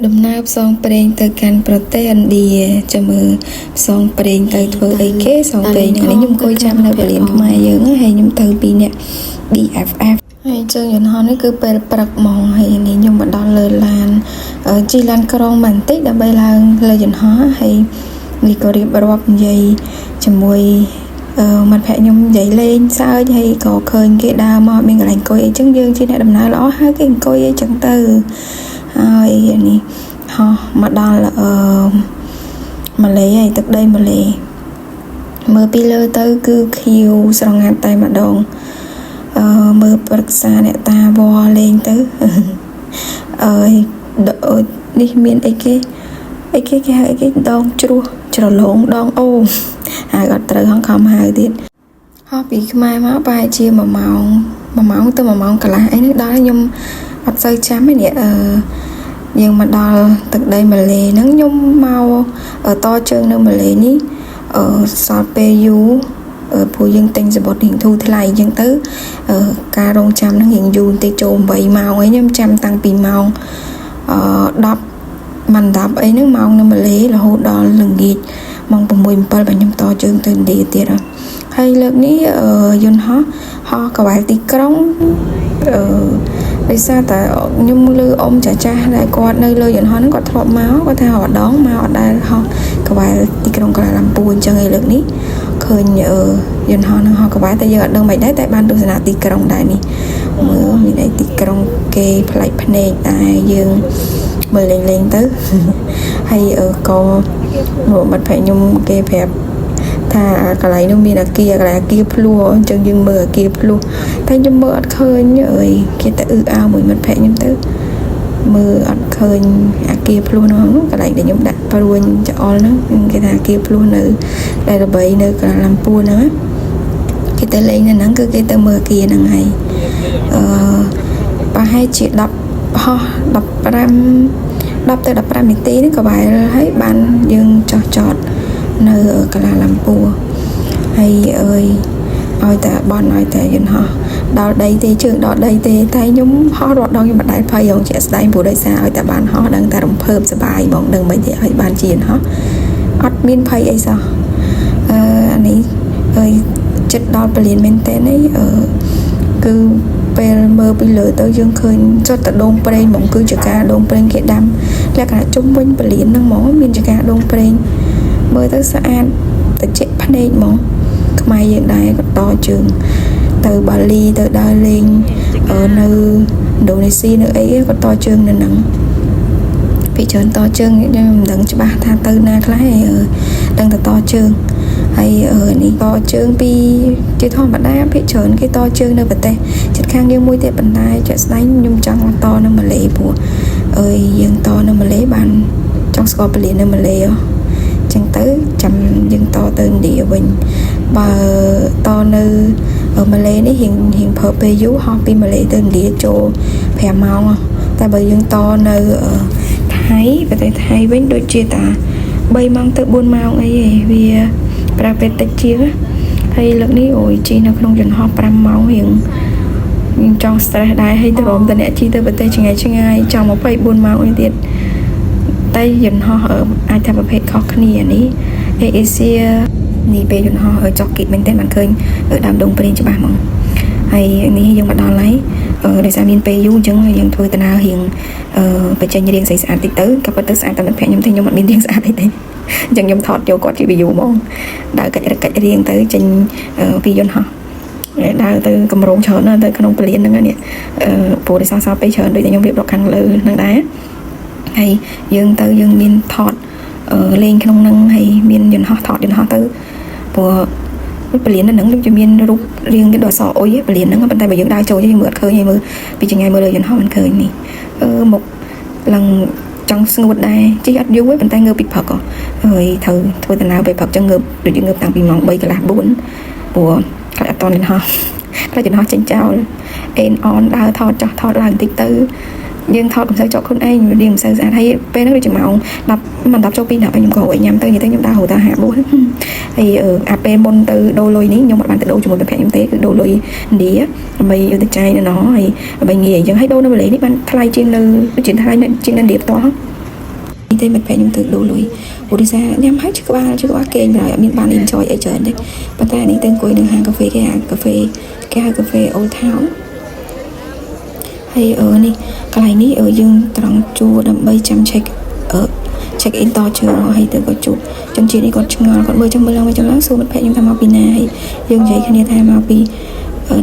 ដំណើរផ្សងព្រេងទៅកាន់ប្រទេសឥណ្ឌាចាំមើលផ្សងព្រេងទៅធ្វើអីគេផ្សងព្រេងហ្នឹងនេះខ្ញុំអង្គុយចាំនៅពលានខ្មែរយើងហ្នឹងហើយខ្ញុំទៅពីអ្នក BFF ហើយជើងយន្តហោះនេះគឺពេលព្រឹកហ្មងហើយនេះខ្ញុំមកដល់លើឡានជិះឡានក្រុងបន្តិចដើម្បីឡើងលើយន្តហោះហើយនេះក៏រៀបរាប់និយាយជាមួយមិត្តភក្តិខ្ញុំនិយាយលេងសើចហើយក៏ឃើញគេដើរមកមានកន្លែងអង្គុយអីចឹងយើងជាអ្នកដំណើរល្អហើយគេអង្គុយអីចឹងទៅហើយនេះហោះមកដល់ម៉ាឡេហើយទឹកដីម៉ាឡេមើលពីលើទៅគឺខៀវស្រងាត់តែម្ដងមើលប្រឹក្សាអ្នកតាវល់លេងទៅ អើយនេះមានអីគេអីគេគេហៅអីគេដងជ្រោះជ្រលងដងអូហៅអត់ត្រូវហងខំហៅទៀតហោះពីខ្មែរមកប្រហែលជា1ម៉ោង1ម៉ោងទៅ1ម៉ោងកន្លះអីនេះដល់ខ្ញុំអត់សូវចាំទេនេះយើងមកដល់ទឹកដីម៉ាឡេហ្នឹងខ្ញុំមកតជើងនៅម៉ាឡេនេះសល់ពេលយូរព្រោះយើងទិញសំបុត្ររៀងធូរថ្លៃអញ្ចឹងទៅការរងចាំហ្នឹងរៀងយូរបន្តិចចូល8ម៉ោងអីខ្ញុំចាំតាំងពីម៉ោង10មិន10អីហ្នឹងម៉ោងនៅម៉ាឡេរហូតដល់ល្ងាចម៉ោង6 7បាទខ្ញុំតជើងទៅឥណ្ឌាទៀតហើយលើកនេះយន្តហោះហោះកវ៉ែលទីក្រុងដោយសារតែខ្ញុំលឺអ៊ំចាស់ចាស់ដែលគាត់នៅលើយន្តហោះហ្នឹងគាត់ធ្លាប់មកគាត់ថាម្ដងមកអត់ដែលហោះកវ៉ែលទីក្រុងកូឡាឡាំពួរអញ្ចឹងឯលើកនេះឃើញយន្តហោះហ្នឹងហោះកវ៉ែលតែយើងអត់ដឹងមិនដែរតែបានទស្សនាទីក្រុងដែរនេះមើលមានអីទីក្រុងគេប្លែកភ្នែកតែយើងមើលលេងលេងទៅហើយក៏មិត្តភក្តិខ្ញុំគេប្រាប់ថាកន្លែងនោះមានអាគារកន្លែងអាគារភ្លោះអញ្ចឹងយើងមើលអាគារភ្លោះតែខ្ញុំមើលអត់ឃើញអើយគេទៅអឺអើមួយមិត្តភក្តិខ្ញុំទៅមើលអត់ឃើញអាគារភ្លោះនោះកន្លែងដែលខ្ញុំដាក់ព្រួញចអល់ហ្នឹងគេថាអាគារភ្លោះនៅដែលល្បីនៅកូឡាឡាំពួរហ្នឹងគេទៅលេងនៅហ្នឹងគឺគេទៅមើលអាគារហ្នឹងហើយប្រហែលជា10ហោះ15 10ទៅ15នាទីហ្នឹងក៏បែរហើយបានយើងចោះចតនៅកូឡាឡាំពួរហើយអើយឲ្យតែបនឲ្យតែយន្តហោះដល់ដីទេជើងដល់ដីទេតែខ្ញុំហោះរត់ដងខ្ញុំមិនដែលភ័យងជាក់ស្ដែងព្រោះដោយសារឲ្យតែបានហោះដឹងតែរំភើបសប្បាយហ្មងដឹងមិនទេឲ្យបានជាយន្តហោះអត់មានភ័យអីសោះអានេះអើយចិត្តដល់ពលានមែនតើនេះគឺពេលមើលពីលើទៅយើងឃើញចុតតែដងព្រេងហ្មងគឺជាការដងព្រេងគេដាំលក្ខណៈជុំវិញពលានហ្នឹងហ្មងមានជាការដងព្រេងមើលទៅស្អាតតិចភ្នែកហ្មងខ្មែរយើងដែរក៏តជើងទៅបាលីទៅដើរលេងនៅឥណ្ឌូនេស៊ីនៅអីក៏តជើងនៅហ្នឹងពីច្រើនតជើងខ្ញុំមិនដឹងច្បាស់ថាទៅណាខ្លះឯងដឹងតែតជើងហើយនេះតជើងពីជាធម្មតាភាគច្រើនគេតជើងនៅប្រទេសជិតខាងយើងមួយទៀតប៉ុន្តែជាក់ស្ដែងខ្ញុំចង់តនៅម៉ាឡេព្រោះអើយយើងតនៅម៉ាឡេបានចង់ស្គាល់ពលាននៅម៉ាឡេហ៎ចឹងទៅចាំយើងតទៅឥណ្ឌាវិញបើតនៅម៉ាឡេនេះរៀងរៀងប្រើពេលយូរហោះពីម៉ាឡេទៅឥណ្ឌាចូល5ម៉ោងតែបើយើងតនៅថៃប្រទេសថៃវិញដូចជាតា3ម៉ោងទៅ4ម៉ោងអីឯងវាប្រើពេលតិចជាងហើយលើកនេះអូយជិះនៅក្នុងយន្តហោះ5ម៉ោងរៀងខ្ញុំចង់ stress ដែរហើយទ្រាំតែអ្នកជិះទៅប្រទេសឆ្ងាយឆ្ងាយចង់24ម៉ោងអីទៀតតែយន្តហោះអាចថាប្រភេទខុសគ្នានេះអេអេសៀនេះពេលយន្តហោះចុះគិតមែនតើបានឃើញដើមដងព្រេងច្បាស់ហ្មងហើយនេះយើងមកដល់ហើយដោយសារមានពេលយូរអញ្ចឹងយើងធ្វើដំណើររៀងបញ្ចេញរាងស្អីស្អាតតិចទៅក៏ប៉ុន្តែស្អាតតែមិត្តភក្តិខ្ញុំទេខ្ញុំអត់មានរាងស្អាតអីទេអញ្ចឹងខ្ញុំថតយកគាត់ជា view ហ្មងដើរកាច់រឹកកាច់រៀងទៅចេញពីយន្តហោះដើរទៅកម្រងច្រើនណាស់ទៅក្នុងពលានហ្នឹងនេះព្រោះដោយសារសល់ពេលច្រើនដូចតែខ្ញុំរៀបរាប់ខាងលើហ្នឹងដែរហើយយើងទៅយើងមានថតលេងក្នុងហ្នឹងហើយមានយន្តហោះថតយន្តហោះទៅព្រោះពលានហ្នឹងដូចជាមានរូបរាងគេដូចអក្សរអុយពលានហ្នឹងប៉ុន្តែបើយើងដើរចូលយើងមើលអត់ឃើញហើយមើលពីចង្ងាយមើលលើយន្តហោះមិនឃើញនេះមុខឡើងចង់ស្ងួតដែរជិះអត់យូរទេប៉ុន្តែងើបពីព្រឹកហើយត្រូវធ្វើដំណើរពេលព្រឹកចឹងងើបដូចជាងើបតាំងពីម៉ោង3កន្លះ4ព្រោះខ្លាចអត់តន់យន្តហោះខ្លាចយន្តហោះចេញចោលអេនអនដើរថតចោះថតឡើងបន្តិចទៅយើងថតមិនសូវចောက်ខ្លួនឯងវាមិនសូវស្អាតហើយពេលហ្នឹងដូចជាម៉ោង10មិន10ចូល2 10ខ្ញុំក៏ឲ្យញ៉ាំទៅនិយាយទៅខ្ញុំដើររហូតដល់54ហើយអាពេលមុនទៅដូរលុយនេះខ្ញុំអត់បានទៅដូរជាមួយមិត្តភក្តិខ្ញុំទេគឺដូរលុយឥណ្ឌាដើម្បីយកទៅចាយនៅណោះហើយដើម្បីងាយអញ្ចឹងហើយដូរនៅម៉ាឡេនេះបានថ្លៃជាងនៅជាងថ្លៃជាងនៅឥណ្ឌាផ្ទាល់ ទេមិត្តភក្តិខ្ញុំទៅដូរលុយព្រោះដោយសារញ៉ាំហើយឈឺក្បាលឈឺក្បាលគេងហើយអត់មានបាន enjoy អីច្រើនទេប៉ុន្តែនេះទៅអង្គុយនៅហាងកាហ្វេគេហៅកាហ្វេគេហៅកាហ្វេ Old Town ហើយអឺនេះកន្លែងនេះអឺយើងត្រង់ជួរដើម្បីចាំ check in តជើងហើយទៅក៏ជួបជនជាតិនេះគាត់ឆ្ងល់គាត់មើលចឹងមើលឡើងមើលចឹងឡើងសួរមិត្តភក្តិខ្ញុំថាមកពីណាហើយយើងនិយាយគ្នាថាមកពី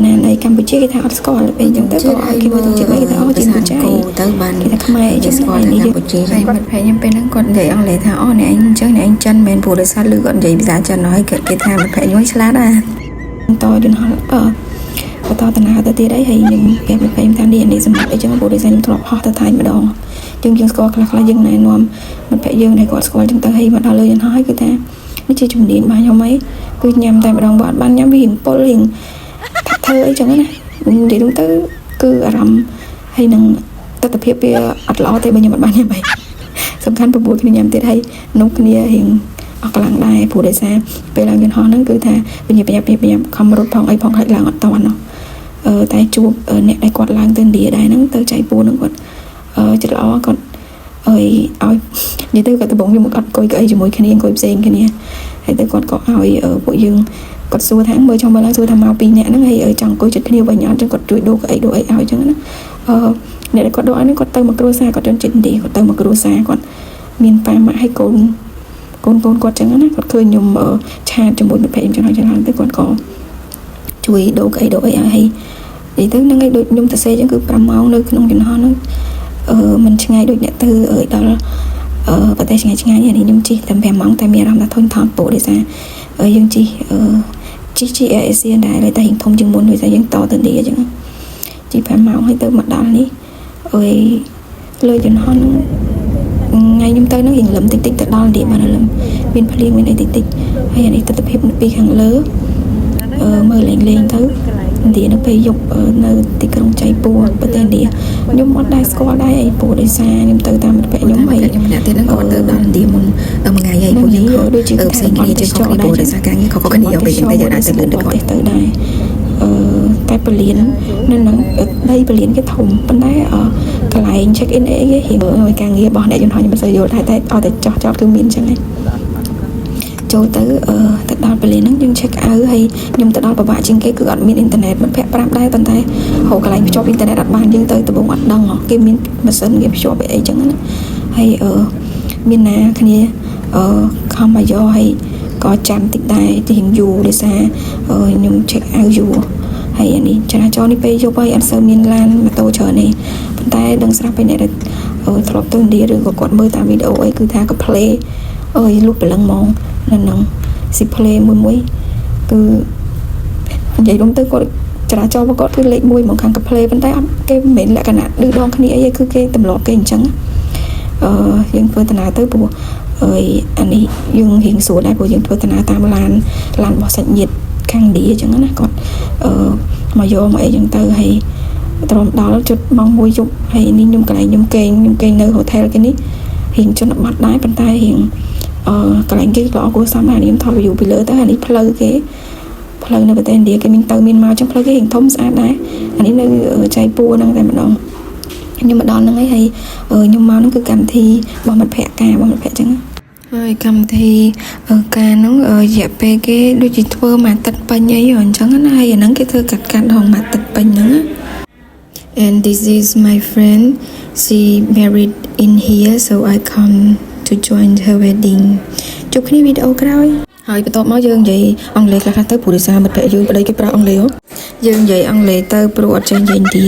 ណានៃកម្ពុជាគេថាអត់ស្គាល់ពេលអញ្ចឹងទៅក៏ឲ្យគេមើលទៅជាតិគេថាអូជាកម្ពុជា ទៅបាន គេថាខ្មែរអញ្ចឹង ស្គាល់ថា នេះ កម្ពុជា ហើយមិត្តភក្តិខ្ញុំពេលហ្នឹងគាត់និយាយអង់គ្លេសថាអូអ្នកឯងអញ្ចឹងអ្នកឯងចិនមែនព្រោះដោយសារឮគាត់និយាយភាសាចិនហើយគេថាមិត្តភក្តិខ្ញុំឆ្លាតដែរតយន្តហោះអឺបន្តដំណើរទៅទៀតអីហើយខ្ញុំប្រាប់មិត្តភក្តិខ្ញុំថានេះនេះសម្រាប់អីចឹងព្រោះដោយសារខ្ញុំធ្លាប់ហោះទៅថៃម្ដងយើងយើងស្គាល់ខ្លះខ្លះយើងណែនាំមិត្តភក្តិយើងដែលគាត់ស្គាល់ចឹងទៅហើយមកដល់លើយន្តហោះហើយគឺថានេះជាជំនាញរបស់ខ្ញុំអីគឺញ៉ាំតែម្ដងបើអត់បានញ៉ាំវារៀងពុលរៀងថាធ្វើអីចឹងណានិយាយទៅគឺអារម្មណ៍ហើយនឹងទស្សនភាពវាអត់ល្អទេបើខ្ញុំអត់បានញ៉ាំអីសំខាន់ប្របួលគ្នាញ៉ាំទៀតហើយនោះគ្នារៀងអស់កម្លាំងដែរព្រោះដោយសារពេលឡើងយន្តហោះហ្នឹងគឺថាបញ្ញាបញ្ញាបញ្ញាខំរត់ផងអីផងខ្លាចឡើងអត់តាន់ណោះអឺតែជួបអ្នកដែលគាត់ឡើងទៅឥណ្ឌាដែរហ្នឹងទៅចៃពូហ្នឹងគាត់អឺចិត្តល្អគាត់អើយឲ្យនិយាយទៅគាត់ដំបងខ្ញុំអត់អង្គុយកៅអីជាមួយគ្នាអង្គុយផ្សេងគ្នាហើយទៅគាត់ក៏ឲ្យពួកយើងគាត់សួរថាមើលចង់មើលឡើងសួរថាមកពីរនាក់ហ្នឹងហើយចង់អង្គុយចិត្តគ្នាវិញអត់ចឹងគាត់ជួយដូរកៅអីដូរអីឲ្យចឹងណាអឺអ្នកដែលគាត់ដូរឲ្យហ្នឹងគាត់ទៅមកគ្រួសារគាត់ជនជាតិឥណ្ឌាគាត់ទៅមកគ្រួសារគាត់មានប៉ាម៉ាក់ហើយកូនកូនកូនគាត់ចឹងណាគាត់ឃើញខ្ញុំchat ជាមួយមិត្តភក្តិខ្ញុំចឹងហើយចឹងឡើងទៅគាត់ក៏ជួយដូរកៅអីដូរអីឲ្យហើយនិយាយទៅហ្នឹងឯងដូចខ្ញុំទៅសេចឹងគឺ5ម៉ោងនៅក្នុងយន្តហោះហ្នឹងអឺមិនឆ្ងាយដូចអ្នកទៅដល់អឺប្រទេសឆ្ងាយឆ្ងាយនេះខ្ញុំជិះតែ5ម៉ោងតែមានអារម្មណ៍ថាធុញថប់ពោដោយសារយើងជិះអឺជិះជិះ Air Asia ដែរតែរៀងធំជាងមុនដោយសារយើងតទៅនេះអញ្ចឹងជិះ5ម៉ោងហើយទៅមកដល់នេះអើយលើយន្តហោះហ្នឹងថ្ងៃខ្ញុំទៅហ្នឹងរៀងលឹមតិចតិចទៅដល់នេះបានលឹមមានភ្លៀងមានអីតិចតិចហើយអានេះទស្សនភាពពីខាងលើអឺមើលលេងលេងទៅឥណ្ឌានៅពេលយប់នៅទីក្រុងចៃពួរប្រទេសឥណ្ឌាខ្ញុំអត់ដែរស្គាល់ដែរអីព្រោះដោយសារខ្ញុំទៅតាមមិត្តភក្តិខ្ញុំហើយ ខ្ញុំម្នាក់ទៀតហ្នឹងគាត់ទៅដល់ឥណ្ឌាមុនមួយថ្ងៃហើយពួកយើងខុស ដូចជា ផ្សេងគ្នាជាខុសគ្នាព្រោះដោយសារការងារខុសៗគ្នាពេលចឹងតែយើងអាចទៅលឿនដូចគាត់ ទៅដែរអឺតែពលាននៅនឹងដីពលានគេធំប៉ុន្តែកន្លែង check in អីគេរៀងការងាររបស់អ្នកយន្តហោះខ្ញុំមិនសូវយល់ដែរតែឲ្យតែចោះចោតគឺមានចឹងឯងចូលទៅអឺទៅដល់ពលានហ្នឹងយើង check out ហើយខ្ញុំទៅដល់ពិបាកជាងគេគឺអត់មានអ៊ីនធឺណិតមិត្តភក្តិប្រាប់ដែរប៉ុន្តែហៅកន្លែងភ្ជាប់អ៊ីនធឺណិតអត់បានយើងទៅដំបូងអត់ដឹងគេមានម៉ាស៊ីនគេភ្ជាប់អីចឹងណាហើយអឺមានណាគ្នាអឺខំមកយកហើយក៏ចាំតិចដែរទីរៀងយូរដោយសារខ្ញុំ check out យូរហើយអានេះចរាចរណ៍នេះពេលយប់ហើយអត់សូវមានឡានម៉ូតូច្រើនទេប៉ុន្តែដឹងស្រាប់ពេលអ្នកដែលធ្លាប់ទៅឥណ្ឌាឬក៏គាត់មើលតាមវីដេអូអីគឺថាកាផ្លេអើយលុះព្រលឹងហ្មងនៅហ្នឹងស៊ីផ្លេមួយមួយគឺនិយាយរួមទៅគាត់ចរាចរណ៍របស់គាត់គឺលេខ1ហ្មងខាងកាផ្លេប៉ុន្តែអត់គេមិនមែនលក្ខណៈឌឺដងគ្នាអីទេគឺគេទម្លាប់គេអញ្ចឹងអឺយើងធ្វើដំណើរទៅព្រោះអើយអានេះយើងរៀងស្រួលដែរព្រោះយើងធ្វើដំណើរតាមឡានឡានរបស់សាច់ញាតិខាងឥណ្ឌាអញ្ចឹងណាគាត់អឺមកយកមកអីអញ្ចឹងទៅហើយទ្រាំដល់ជិតម៉ោង1យប់ហើយនេះខ្ញុំកន្លែងខ្ញុំគេងខ្ញុំគេងនៅ hotel គេនេះរៀងជនបទដែរប៉ុន្តែរៀងអឺកន្លែងគេល្អគួរសមដែរខ្ញុំថត view ពីលើទៅអានេះផ្លូវគេផ្លូវនៅប្រទេសឥណ្ឌាគេមានទៅមានមកចឹងផ្លូវគេរៀងធំស្អាតដែរអានេះនៅចៃពួរហ្នឹងតែម្ដងខ្ញុំមកដល់ហ្នឹងហើយហើយខ្ញុំមកហ្នឹងគឺកម្មវិធីរបស់មិត្តភក្តិការរបស់មិត្តភក្តិចឹងហើយកម្មវិធីការហ្នឹងរយៈពេលគេដូចជាធ្វើមួយអាទិត្យពេញអីអញ្ចឹងណាហើយអាហ្នឹងគេធ្វើកាត់កាត់ហងមួយអាទិត្យពេញហ្នឹងណា And this is my friend. She married in here, so I come to join her wedding. ជួបគ្នាវីដេអូក្រោយហើយបន្ទាប់មកយើងនិយាយអង់គ្លេសខ្លះៗទៅព្រោះដោយសារមិត្តភក្តិយើងប្តីគេប្រើអង់គ្លេសហ៎យើងនិយាយអង់គ្លេសទៅព្រោះអត់ចេះនិយាយឥណ្ឌា